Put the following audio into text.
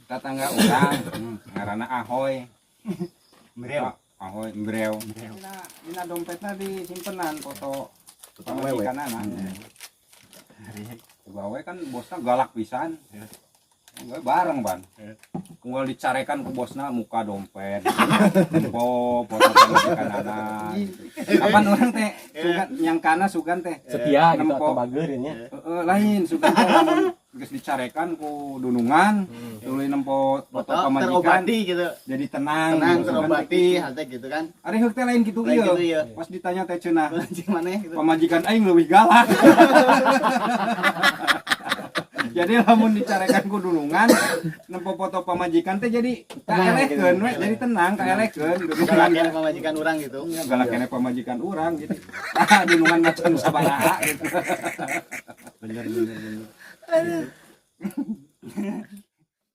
Tetangga urang ngaranna Ahoy. Mereu. Ahoy Breu. Dina dompetna disimpenan foto pamajikanana. Pegawai kan bosnya galak pisan. Enggak bareng, Ban. Unggal dicarekan ku bosna muka dompet. Nempo foto pamajikanana gitu. Kapan urang teh sugan nyangkana sugan teh Setia gitu Nempo. Atau bager nya. Heeh, lain sugan teh lamun geus dicarekan ku dunungan, tuluy nempo foto Foto pamajikan terobati gitu. Jadi tenang Tenang gitu. terobati hati gitu kan. Ari heuk teh lain kitu Lain ieu. kitu ieu. Pas ditanya teh cenah, Anjing maneh gitu. Pamajikan aing leuwih galak. Jadi lamun dicarekan ku dunungan, nempo foto pamajikan teh jadi kaelehkeun we, jadi tenang kaelehkeun dunungan. Galak keneh pamajikan urang gitu. Iya, galak keneh pamajikan urang gitu. Ah, dunungan macan sabaraha gitu. Bener bener bener.